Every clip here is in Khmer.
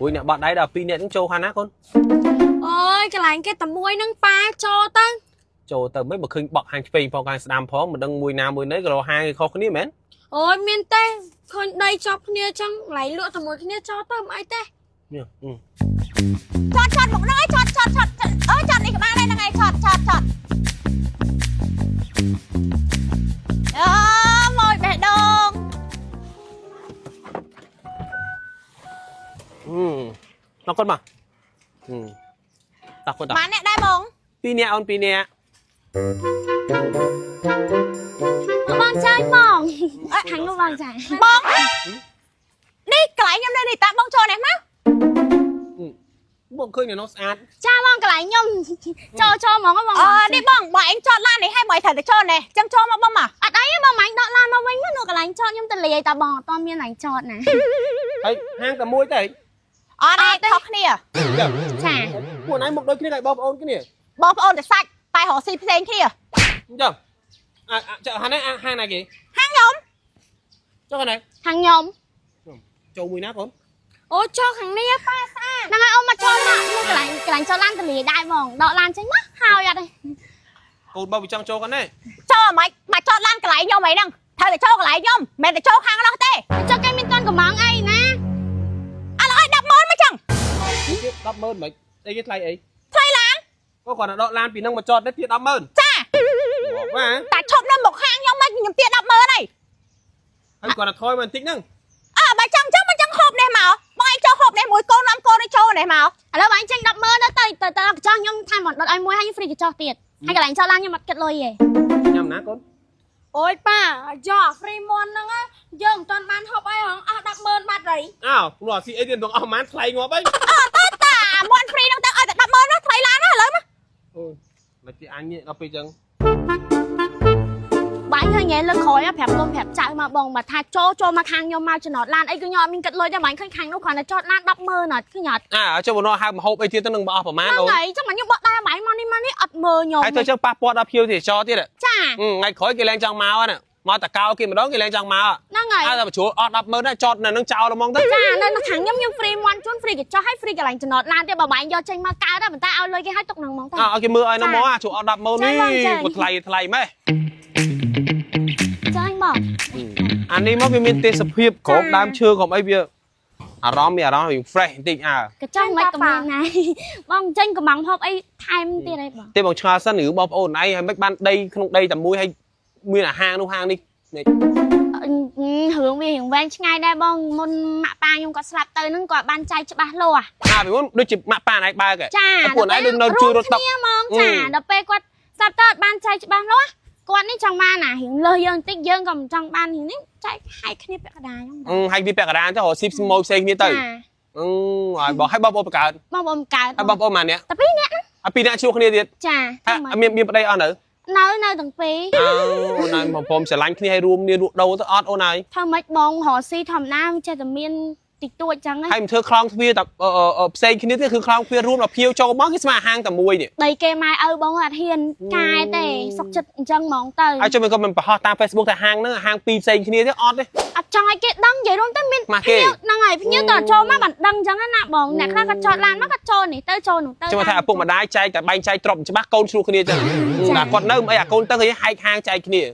រួចអ្នកបាត់ដៃដល់2នាក់ហ្នឹងចូលខាងណាកូន អូយកន្លែងគេតែមួយហ្នឹងប៉ាចូលទៅ ចូលទៅមិនបើឃើញបក់ហាងឆ្វេងផងខាងស្ដាំផងមិនដឹងមួយណាមួយណីក៏រកហាងគេខុសគ្នាមែន អូយមានទេឃើញដីជាប់គ្នាចឹងកន្លែងលក់តែមួយគ្នាចូលទៅមិនអីទេ នេះអឺ ចតចតមកហ្នឹងឯងចតចតចតអើចតនេះក៏បានដែរហ្នឹងឯងចតចតចតអើមកបេះដូង អឺមកកូនមកអឺតោះកូនតោះ ម៉ាអ្នកដែរបង 2នាក់អូន2នាក់ បងចាញ់បងខាងនោះបងចាញ់ បងនេះកន្លែងខ្ញុំនៅនេះតាបងចូលនេះមក បងឃើញនៅនោះស្អាត ចាបងកន្លែងខ្ញុំចូលចូលហ្មងបង អឺនេះបងបើឯងចតឡាននេះឲ្យបើឯងត្រូវតែចូលនេះចឹងចូលមកបងមក អត់អីទេបងម៉ាញ់ដកឡានមកវិញមកនោះកន្លែងចតខ្ញុំទៅលាយតាបងអត់តមានកន្លែងចតណា ហើយហាងតែមួយទេ អត់ទេខុសគ្នា ចឹង ចា ពួកឯងមកដូចគ្នាតែបងប្អូនគ្នា បងប្អូនតែសាច់តែរកស៊ីផ្សេងគ្នា អញ្ចឹងអាចាហាងណាហាងណាគេ ហាងខ្ញុំ ចុះខាងណា ខាងខ្ញុំ ចូលមួយណាកូន អូចូលខាងនេះប៉ាស្អាតហ្នឹងហើយអូនមកចូលមកនោះកន្លែងកន្លែងចតឡានទៅលាយដែរបងដកឡានចេញមកហើយអត់ទេ កូនបើវាចង់ចូលខាងនេះ ចូលអាម៉េចមកចតឡានកន្លែងខ្ញុំអីហ្នឹងត្រូវតែចូលកន្លែងខ្ញុំមិនមែនតែចូលខាងនោះទេ ចុះគេមានតន់កំងអីណា អត់ឲ្យ100000មកចឹង គេ100000មិនអីគេថ្លៃអី ថ្លៃឡាន ក៏គាត់ដកឡានពីនឹងមកចតនេះទៀត100000 ចា បាទ តែឈប់នៅមុខហាងខ្ញុំមកខ្ញុំទៀត100000ហើយ ហើយគាត់តែថយមកបន្តិចហ្នឹង អើបើចង់ចឹងមិនចឹងហូបនេះមកបងឯងចូលហូបនេះមួយកូននាំកូននេះចូលនេះមក ឥឡូវបងចេញ100000ទៅទៅទៅកញ្ចោះខ្ញុំថែមមកដុតឲ្យមួយហើយខ្ញុំ free កញ្ចោះទៀតហើយកន្លែងចតឡានខ្ញុំអត់គិតលុយទេ ញ៉ាំណាកូន អូយប៉ាយក free មន់ហ្នឹងយើងមិនទាន់បានហូបអីហងអស់100000បាត់ហើយ អើព្រោះអាស៊ីអីទៀតទាំងអស់ប្រហែលថ្លៃងាប់អី អើតើតាមន់ free ហ្នឹងទៅឲ្យតែ100000នោះថ្លៃឡានណាឥឡូវមក អូយមកទីអញនេះដល់ពេលចឹង បាញ់ឃើញថ្ងៃលើកក្រោយប្រាប់កូនប្រាប់ចៅមកបងបើថាចូលចូលមកខាងខ្ញុំមកចំណតឡានអីគឺខ្ញុំអត់មានគិតលុយទេបាញ់ឃើញខាងនោះគ្រាន់តែចតឡាន100000អត់ឃើញអត់ អើចុះបងហៅមកហូបអីទៀតទៅនឹងមកអស់ប្រហែល ហ្នឹង អូន ហើយចុះមកខ្ញុំបកដែរបាញ់មកនេះមកនេះអត់មើលខ្ញុំ ហើយធ្វើចឹងប៉ះពាល់ដល់ភ្ញៀវទេសចរទៀត ចា ថ្ងៃក្រោយគេលែងចង់មកហ្នឹងមកតកោគេម្ដងគេលែងចង់មក ហ្នឹងហើយ អើតែបញ្ជ្រួលអស់100000ដែរចតនៅនឹងចោលហ្មងទៅ ចានៅខាងខ្ញុំខ្ញុំ free មន់ជូន free កញ្ចោះហើយ free កន្លែងចំណតឡានទៀតបើបាញ់យកចេញមកកើតដែរប៉ុន្តែឲ្យលុយគេឲ្យទុកហ្នឹងហ្មងទៅ អើឲ្យគេមើលឲ្យហ្នឹងហ្មងអាជ្រួលអស់100000នេះគាត់ថ្លៃថ្លៃម៉េះ ចាញ់បង អានេះមកវាមានទេសភាពក្រុមដើមឈើក្រុមអីវាអារម្មណ៍មានអារម្មណ៍វា fresh បន្តិចអើ កញ្ចោះមិនក៏មានដែរបងចេញកំងហូបអីថែមទៀតអីបង ទេបងឆ្ងល់សិនឬបងប្អូនឯងហើយមិនបានដីក្នុងដីតែមួយហើយមានអាហារនោះហាងនេះ រឿងវារឿងវែងឆ្ងាយដែរបងមុនម៉ាក់ប៉ាខ្ញុំគាត់ស្លាប់ទៅហ្នឹងគាត់បានចែកច្បាស់លាស់ អាពីមុនដូចជាម៉ាក់ប៉ាឯងបើក ចា ពួកឯងដូចនៅជួយរត់តុក គ្នាហ្មងចាដល់ពេលគាត់ស្លាប់ទៅអត់បានចែកច្បាស់លាស់គាត់នេះចង់បានអារឿងលើសយើងបន្តិចយើងក៏មិនចង់បានរឿងនេះចែកហែកគ្នាពាក់កណ្ដាលហ្នឹង ហើយវាពាក់កណ្ដាលទៅរកស៊ីម៉ូយផ្សេងគ្នាទៅអឺហើយបងឲ្យបងប្អូនបង្កើត បងប្អូនកើត ហើយបងប្អូនម៉ាអ្នក តែពីរនាក់ហ្នឹង ហើយពីរអ្នកជួគ្នាទៀត ចា មានមានប្តីអស់នៅ នៅទាំងពីរ អើអូនហើយបងប្អូនស្រឡាញ់គ្នាឲ្យរួមគ្នាលក់ដូរទៅអត់អូនហើយ ធ្វើម៉េចបងរកស៊ីធម្មតាចេះតែមានតិចតួចចឹង ហើយមិនធ្វើខ្លោងទ្វារតែផ្សេងគ្នាទេគឺខ្លោងទ្វាររួមដល់ភ្ញៀវចូលមកគេស្មើហាងតែមួយនេះ ដីគេម៉ែឪបងអត់ហ៊ានកែទេសុកចិត្តអញ្ចឹងហ្មងទៅ ហើយចុះមិនក៏មិនប្រហោះតាម Facebook តែហាងហ្នឹងហាងពីរផ្សេងគ្នាទេអត់ទេ អត់ចង់ឲ្យគេដឹងនិយាយរួមទៅមាន ម៉ាក់គេ ហ្នឹងហើយភ្ញៀវតចូលមកបានដឹងអញ្ចឹងណាបងអ្នកខ្លះគាត់ចតឡានមកគាត់ចូលនេះទៅចូលនោះទៅ ចាំថាឪពុកម្ដាយចែកតែបែងចែកទ្រព្យច្បាស់កូនឆ្លោះគ្នាចឹងតែគាត់នៅមិនអីអាកូនទៅគេហែកហាងចែកគ្នា ចា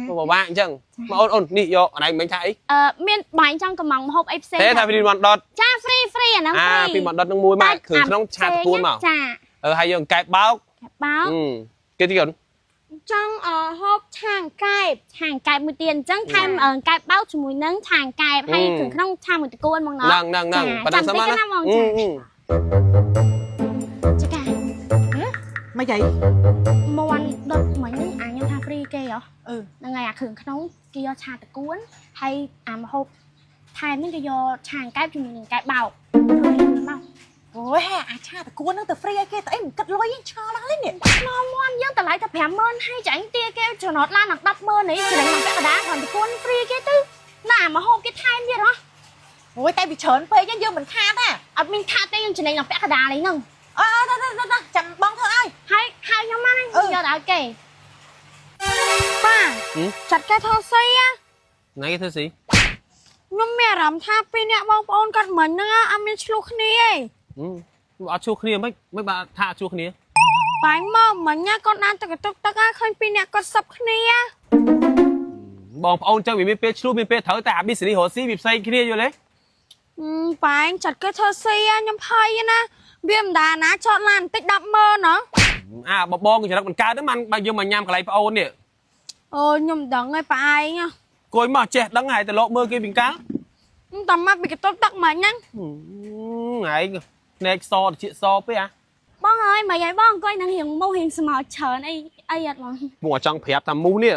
ពិបាកអញ្ចឹងមកអូនអូននេះយកអនឯងមិនថាអី អឺមានបាញ់ចង់កំងម្ហូបអីផ្សេង ទេថាពីមណ្ឌុត ចា free free អាហ្នឹង អា free ពីមណ្ឌុតនឹងមួយមកគ្រឿងក្នុងឆាតពួនមក ចា អឺហើយយើងកែបបោក កែបបោក គេទីកូន ចង់ហូបឆាងកែបឆាងកែបមួយទៀតអញ្ចឹងថែមកែបបោកជាមួយនឹងឆាងកែបហើយគ្រឿងក្នុងឆាមួយតកួនមកណោះ ហ្នឹងហ្នឹងហ្នឹង ប៉ុណ្ណឹងសិនណាបងចាចាកា មិនអី មន់ដុតមិញហ្នឹងអាខ្ញុំថា free គេហ៎ អឺ ហ្នឹងហើយអាគ្រឿងក្នុងគេយកឆាតកួនហើយអាម្ហូបថែមហ្នឹងគេយកឆាងកែបជាមួយនឹងកែបបោកធ្វើគ្នាមក អូយហែអាឆាតកួនហ្នឹងទៅ free ឲ្យគេទៅអីមិនគិតលុយឯងឆ្ងល់ដល់នេះ ឆ្ងល់មន់យើងតម្លៃតែ50000ហើយចាញ់ទាគេចំណតឡានដល់100000នេះច្រេញមកពាក់កណ្ដាលគ្រាន់តែកួន free គេទៅណាអាម្ហូបគេថែមទៀតហ៎ អូយតែវាច្រើនពេកយើងមិនខាតទេ អត់មានខាតទេយើងចំណេញដល់ពាក់កណ្ដាលហ្នឹង អើទៅទៅទៅចាំបងធ្វើឲ្យ ហើយហៅខ្ញុំមកណាយកដល់គេប៉ាចាត់គេធ្វើស៊ី ណៃគេធ្វើស៊ី ខ្ញុំមានអារម្មណ៍ថាពីរអ្នកបងប្អូនគាត់មិញហ្នឹងអត់មានឆ្លោះគ្នាទេ អត់ជួគ្នាមិនមិនបាទថាអត់ជួគ្នា បាញ់មកមិញណាគាត់បានទៅកតុកទឹកឃើញពីរអ្នកគាត់សឹបគ្នា បងប្អូនចឹងវាមានពេលឆ្លោះមានពេលត្រូវតែអា business រកស៊ីវាផ្សេងគ្នាយល់ទេ បាញ់ចាត់គេធ្វើស៊ីខ្ញុំភ័យណាវាមិនដាណាចតឡានបន្តិច100000ណ៎ អាបបងចរិតមិនកើតហ្នឹងបានបើយើងមកញ៉ាំកន្លែងប្អូននេះ អូខ្ញុំមិនដឹងឯងប៉ាឯង គួយមកចេះដឹងហើយទៅលោកមើលគេពីកាល តែមកពីកតុកទឹកមិញហ្នឹង ឯងភ្នែកសតិចសពេកអា បងអើយមកយាយបងអង្គុយនឹងរៀងមុខរៀងស្មោចច្រើនអីអីអត់បង មកចង់ប្រាប់ថាមូសនេះ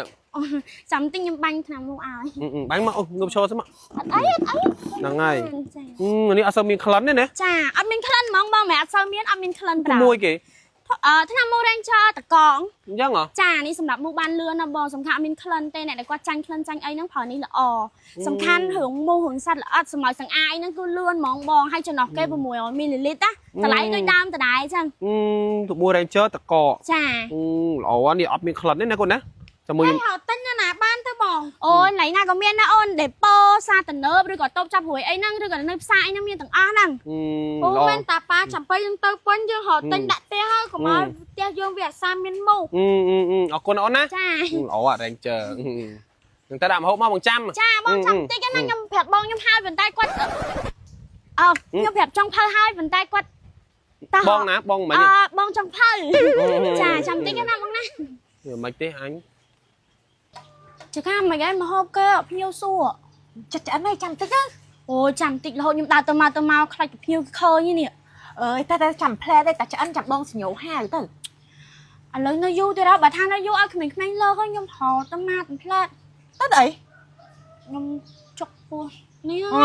ចាំតិចខ្ញុំបាញ់ថ្នាំមុខឲ្យ បាញ់មកងើបឈរសិនមក អត់អីអត់អី ហ្នឹងហើយនេះអត់សូវមានក្លិនទេណា ចាអត់មានក្លិនហ្មងបងមិនអត់សូវមានអត់មានក្លិនប្រា មួយគេ អឺថ្នាំមូ Ranger តកង អញ្ចឹងហ៎ ចានេះសម្រាប់មូបានលឿនណាបងសំខាន់អត់មានក្លិនទេអ្នកដែលគាត់ចាញ់ក្លិនចាញ់អីហ្នឹងប្រើនេះល្អសំខាន់រឿងមូរឿងសត្វល្អិតសម្រាប់សង្អាយហ្នឹងគឺលឿនហ្មងបងហើយចំណោះគេ600មីលីលីត្រណាតម្លៃដូចដើមដដែលអញ្ចឹង ទៅមួយ Ranger តក ចា ល្អនេះអត់មានក្លិនទេណាកូនណាចាំមួយ ហើយហៅទិញណាបានទៅបងអូនឡៃណាក៏មានដែរអូនដេប៉ូសាតនើបឬក៏តូបចាប់រួយអីហ្នឹងឬក៏នៅផ្សារអីហ្នឹងមានទាំងអស់ហ្នឹង អូ អូមែនតាប៉ាចាំពេលយើងទៅពេញយើងរកទិញដាក់ផ្ទះហើយកុំឲ្យផ្ទះយើងវាអាសាមានមុខ អរគុណអូនណា ចា ល្អអា Ranger នឹងតែដាក់ម្ហូបមកបងចាំ ចាបងចាំតិចណាខ្ញុំប្រាប់បងខ្ញុំហើយប៉ុន្តែគាត់អឺខ្ញុំប្រាប់ចង់ភៅហើយប៉ុន្តែគាត់តើ បងណាបងមិន អឺបងចង់ភៅចាចាំតិចណាបងណា មិនទេអញ ចាកាមិនឯងមកហូបគេភ្ញៀវសួរ ចិត្តឆ្អិនហើយចាំតិចណា អូចាំតិចរហូតខ្ញុំដើរទៅមកទៅមកខ្លាចភ្ញៀវឃើញនេះ អើយតែតែចាំផ្លែទេតែឆ្អិនចាំបងសញ្ញោហាទៅ ឥឡូវនៅយូរទៀតហើយបើថានៅយូរឲ្យក្មេងៗលើកហើយខ្ញុំរត់ទៅមកតែផ្លែត ទៅអី ខ្ញុំចុកពោះនេះ អូ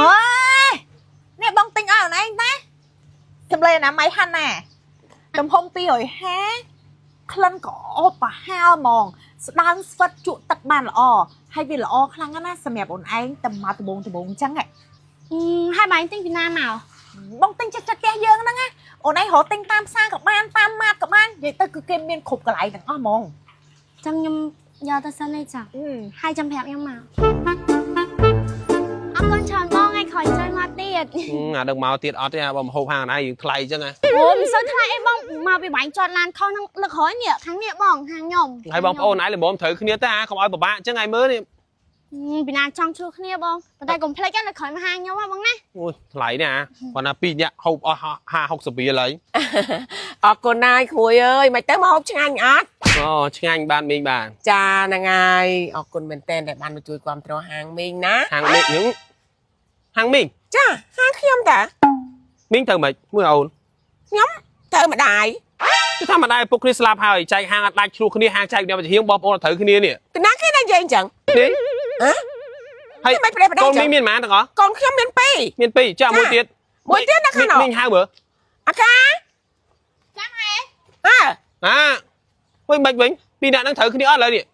យនេះបងទិញឲ្យអូនឯងតាសម្លេងអនាម័យហាន់ណាទំហំ250ក្លិនក៏អូបប្រហើហ្មងស្ដើងស្វិតជក់ទឹកបានល្អហើយវាល្អខ្លាំងណាស់សម្រាប់អូនឯងតែមកដបងដបងអញ្ចឹងហ៎ ហើយបងទិញពីណាមក បងទិញចិត្តចិត្តផ្ទះយើងហ្នឹងណាអូនឯងរកទិញតាមផ្សារក៏បានតាមម៉ាតក៏បាននិយាយទៅគឺគេមានគ្រប់កន្លែងទាំងអស់ហ្មង ចាំខ្ញុំយកទៅសិនទេចាហើយចាំប្រាប់ខ្ញុំមកអរគុណច្រើនបងឲ្យក្រោយចូលមកទៀត អាដឹងមកទៀតអត់ទេអាបើម្ហូបហាងណាយើងថ្លៃអញ្ចឹងណា អូមិនសូវថ្លៃអីបងមកពីបាញ់ចតឡានខុសហ្នឹងលើកក្រោយនេះខាងនេះបងខាងខ្ញុំ ហើយបងប្អូនឯងល្មមត្រូវគ្នាទៅអាកុំឲ្យពិបាកអញ្ចឹងឯងមើលនេះ ពីណាចង់ជួគ្នាបងប៉ុន្តែកុំភ្លេចណាលើកក្រោយមកហាងខ្ញុំហ៎បងណា អូយថ្លៃនេះអាគាត់ណាពីរនាក់ហូបអស់50 60រៀលហើយ អរគុណណាស់ក្មួយអើយមិនទៅមកហូបឆ្ងាញ់អត់ អូឆ្ងាញ់បានមីងបាន ចាហ្នឹងហើយអរគុណមែនតើដែលបានមកជួយគ្រប់គ្រងហាងមីងណា ហាងមីងហ្នឹងហាងមីង ចាហាងខ្ញុំតា មីងទៅមិនមួយអូន ខ្ញុំទៅម្ដាយ គឺថាម្ដាយពុកគ្នាស្លាប់ហើយចែកហាងអត់ដាច់ឆ្លោះគ្នាហាងចែកគ្នាជាហៀងបងប្អូនត្រូវគ្នានេះ ពីណាគេណានិយាយអញ្ចឹង នេះ ហ៎ ហើយ មិនប្រេះប្រដា កូន អញ្ចឹង មីងមានប៉ុន្មានទាំងអស់ កូនខ្ញុំមានពីរ មានពីរចាមួយទៀត មួយទៀតណាខាងនោះ មីងហៅមើល អាកា ចាំហេ អើ អាវិញមិនវិញពីរអ្នកហ្នឹងត្រូវគ្នាអត់ឡើយនេះ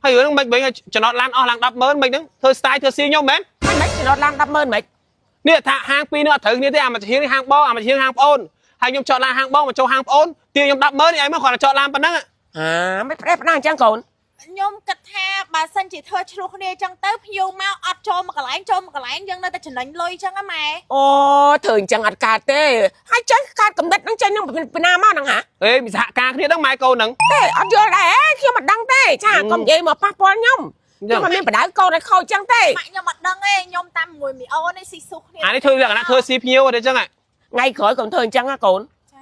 ហើយរឿងហ្នឹងមិនវិញចំណតឡានអស់ឡើង100000មិនហ្នឹងធ្វើ style ធ្វើស៊ីខ្ញុំមែន មិនមិនចំណតឡាន100000មិន នេះថាហាងពីរនេះអត់ត្រូវគ្នាទេអាមួយជាហៀងនេះហាងបងអាមួយជាហៀងហាងប្អូនហើយខ្ញុំចតឡានហាងបងមកចូលហាងប្អូនទាខ្ញុំ100000នេះឯងមកគ្រាន់តែចតឡានប៉ុណ្ណឹង អាមិនប្រេះប្រដាអញ្ចឹងកូន ខ្ញុំគិតថាបើសិនជាធ្វើឆ្លោះគ្នាអញ្ចឹងទៅភ្ញៀវមកអត់ចូលមកកន្លែងចូលមកកន្លែងយើងនៅតែចំណេញលុយអញ្ចឹងហ៎ម៉ែ អូធ្វើអញ្ចឹងអត់កើតទេហើយចេះកើតកំណត់ហ្នឹងចេញហ្នឹងពីណាមកហ្នឹងហ่า អេមានសហការគ្នាដឹងម៉ែកូនហ្នឹង ទេអត់យល់ដែរខ្ញុំមិនដឹងទេចាកុំនិយាយមកប៉ះពាល់ខ្ញុំខ្ញុំមិនមានបដៅកូនឲ្យខូចអញ្ចឹងទេ ម៉ាក់ខ្ញុំអត់ដឹងទេខ្ញុំតាមមួយមីអូននេះស៊ីស៊ុះគ្នា អានេះធ្វើលក្ខណៈធ្វើស៊ីភ្ញៀវអីចឹងហ៎ ថ្ងៃក្រោយកុំធ្វើអញ្ចឹងណាកូន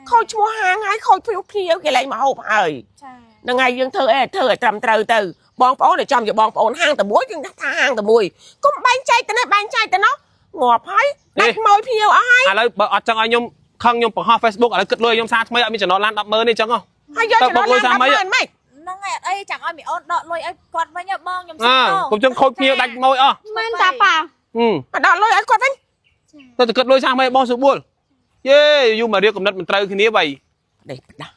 ខូចឈ្មោះហាងហើយខូចភ្ញៀវភ្ញៀវគេលែងមកហូបហើយ ចា ហ្នឹងហើយយើងធ្វើអីធ្វើឲ្យត្រឹមត្រូវទៅបងប្អូនឲ្យចំជាបងប្អូនហាងតែមួយយើងថាហាងតែមួយកុំបែងចែកទៅនេះបែងចែកទៅនោះងាប់ហើយដាច់ម៉ួយភ្ញៀវអស់ហើយ ឥឡូវបើអត់ចង់ឲ្យខ្ញុំខឹងខ្ញុំបង្ហោះ Facebook ឥឡូវគិតលុយខ្ញុំសារថ្មីអត់មានចំណតឡាន100000នេះចឹងហ៎ ហើយយកចំណូលឡើង100000ម៉េច ហ្នឹងហើយអត់អីចាំឲ្យមីអូនដកលុយឲ្យគាត់វិញហ៎បងខ្ញុំ អើ សុំ កុំចឹងខូចភ្ញៀវដាច់ម៉ួយអស់ មែនតាប៉ា ហឹម មកដកលុយឲ្យគាត់វិញ ទៅតែគិតលុយសារថ្មីបងសុបួលយេយូរមករៀបកំណត់មិនត្រូវគ្នាបី ដេកផ្ដាស់